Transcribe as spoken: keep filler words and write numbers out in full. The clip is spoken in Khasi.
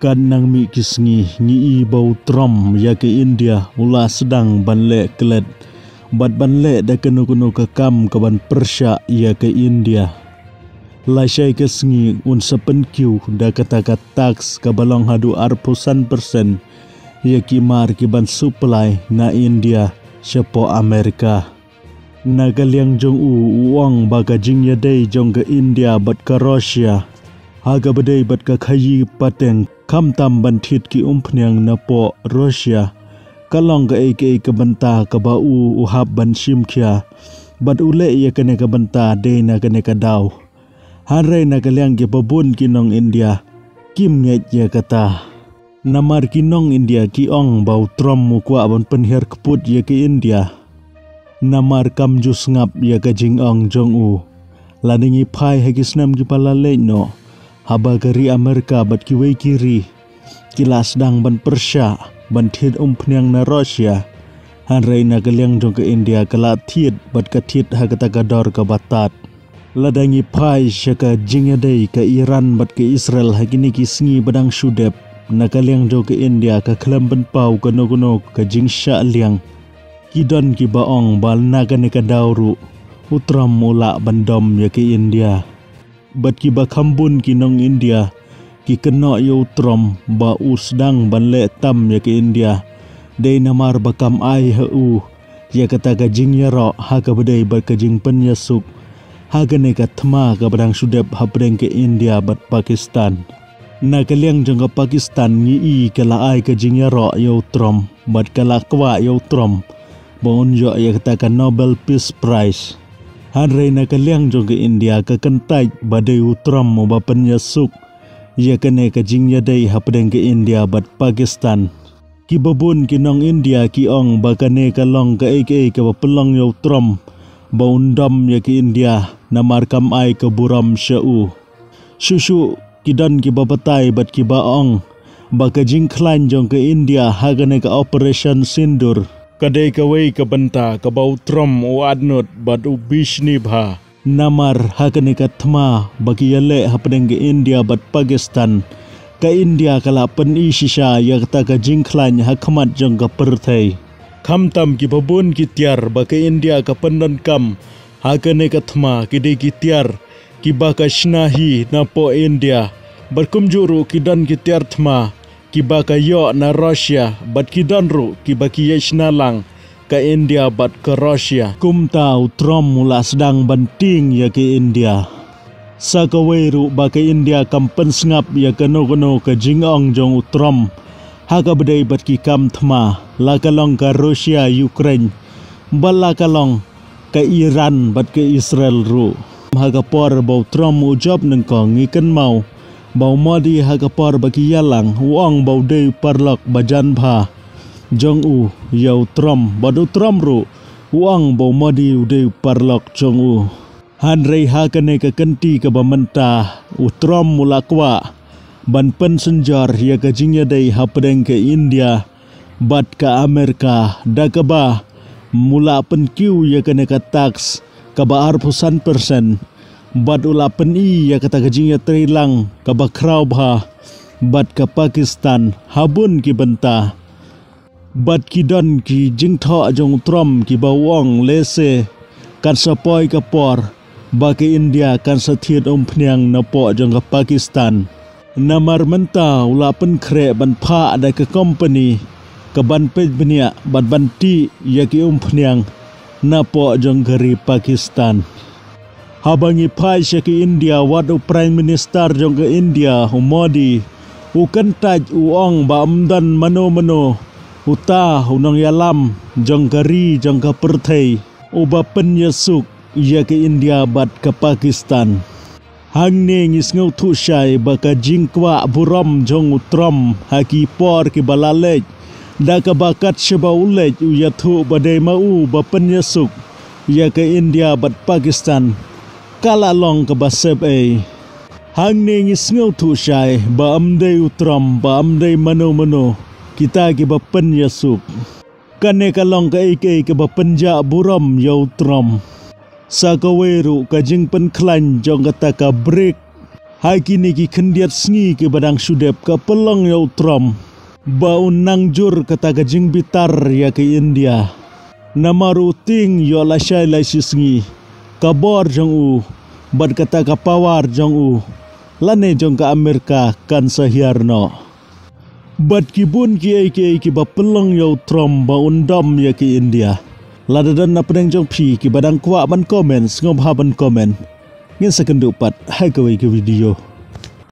Katba nang mih ki sngi ngi i ba u Trump ïa ka India u la sdang ban leh klet bad ban leh da kano kano ka kam ka ban pyrshah ïa ka India. Lashai ka sngi un sa pynkiew da kata ka tax ka ba long haduh arphew san percent ïa ki mar ki ban supply na India shapoh America. Na ka liang jong u u ong ba ka jingïadei jong ka India bad ka Russia ha ka ba dei bad ka khaïi pateng khamtam ban thied ki umphniang napoh Russia ka long kaei kaei ka bynta ka ba u u hap ban shim khia bad u leh ïa kane ka bynta dei na kane ka daw. Hynrei na ka liang ki ba bun ki nong India kim ngeit ïa kata. Namar ki nong India ki ong ba u Trump u kwah ban pynhiar kput ïa ka India. Namar kam ju sngap ïa ka jingong jong u. Lada ngi phai ha ki snem ki ba la leit noh, haba ka ri America bad kiwei ki ri ki la sdang ban pyrshah ban thied umphniang na Russia, hynrei na ka liang jong ka India ka la thied bad ka thied ha kata ka dor ka ba tad. Lada ngi phai sha ka jingïadei ka Iran bad ka Israel ha kine ki sngi ba dang shu dep, na ka liang jong ka India ka khlem pynpaw kano kano ka jingshah liang. Ki don ki ba ong ba na kane ka daw ruh u Trump u lah ban dom ïa ka India. Bad ki ba kham bun ki nong India ki kynnoh ïa u Trump ba u sdang ban leh tam ïa ka India. Dei namar ba kam ai ha u ïa kata ka jingïaroh ha ka ba dei bad ka jingpynïasuk ha kane ka thma ka ba dang shu dep hapdeng ka India bad Pakistan. Na ka liang jong ka Pakistan ngi i ka la ai ka jingïaroh ïa u Trump bad ka la kwah ïa u Trump ba un ïoh ïa kata ka Nobel Peace Prize. Hynrei na ka liang jong ka India ka kyntait ba dei u Trump u ba pynïasuk ïa kane ka jingïadei hapdeng ka India bad Pakistan. Ki ba bun ki nong India ki ong ba kane ka long kaei kaei ka ba pynlong ïa u Trump ba un dom ïa ka India namar kam ai ka burom sha u. Shuh shuh ki don ki ba batai bad ki ba ong ba ka jingkhlaiñ jong ka India ha kane ka Operation Sindoor ka dei kawei ka bynta ka ba u Trump u adnud bad u bishni bha. Namar ha kane ka thma ba ki ïaleh hapdeng ka India bad Pakistan, ka India ka la pyni shisha ïa kata ka jingkhlaiñ ha khmat jong ka pyrthei. Khamtam ki ba bun ki tiar ba ka India ka pyndonkam ha kane ka thma ki dei ki tiar ki ba ka shna hi napoh India. Bad kumjuh ruh ki don ki tiar thma ki ba ka ïoh na Russia bad ki don ruh ki ba ki ïa shna lang ka India bad ka Russia. Kumta u Trump u la sdang ban tieng ïa ka India. Sa kawei ruh ba ka India kam pynsngap ïa kano kano ka jingong jong u Trump ha ka ba dei bad ki kam thma, la ka long ka Russia Ukraine bad la ka long ka Iran bad ka Israel ruh. Ha ka por ba u Trump u jop nyngkong ngi kynmaw ba u Modi ha ka por ba ki ïalang u ong ba u dei u paralok ba jan bha jong u ïa u Trump bad u Trump ruh u ong ba u Modi u dei u paralok jong u. Hynrei ha kane ka kynti ka ba mynta u Trump u la kwah ban pynsynjor ïa ka jingïadei hapdeng ka India bad ka America da ka ba u la pynkiew ïa kane ka tax ka ba arphew san percent bad u la pyni ïa kata ka jingïatreilang ka ba khraw bha bad ka Pakistan ha bun ki bynta. Bad ki don ki jingthoh jong u Trump ki ba u ong lehse kan sa poi ka por ba ka India kan sa thied umphniang napoh jong ka Pakistan. Namar mynta u la pynkhreh ban phah da ka kompani ka ban peit bniah bad ban tih ïa ki umphniang napoh jong ka ri Pakistan. Haba ngi phai sha ka India, wat u Prime Minister jong ka India u Modi u kyntait u ong ba ym don mano mano uta u nongïalam jong ka ri jong ka pyrthei u ba pynïasuk ïa ka India bad ka Pakistan. Hangne ngi sngewthuh shai ba ka jingkwah burom jong u Trump ha ki por ki ba la leit da ka ba kat shaba u leit u ïathuh ba dei ma u ba pynïasuk ïa ka India bad Pakistan ka la long ka ba sep ei. Hangne ngi sngewthuh shai ba ym dei u Trump ba ym dei mano mano kita ki ba pynïasuk. Kane ka long kaei kaei ka ba pynjah burom ïa u Trump. Sa kawei ruh ka jingpynkhlaiñ jong kata ka BRICS Ha kine ki khyndiat sngi kiba dang shu dep ka pynlong ïa u Trump ba un nang jur kata ka jingbitar ïa ka India. Namar u tieng ïoh lashai lashisngi, ka bor jong u bad kata ka power jong u lane jong ka Amerika kan sa hiar noh. Bad ki bun kiei kiei kiba pynlong ïa u Trump ba un dom ïa ka India. Lada don na pdeng jong phi kiba dang kwah ban comment, sngewbha ban comment. Ngin sa kynduh pat ha kawei ka video.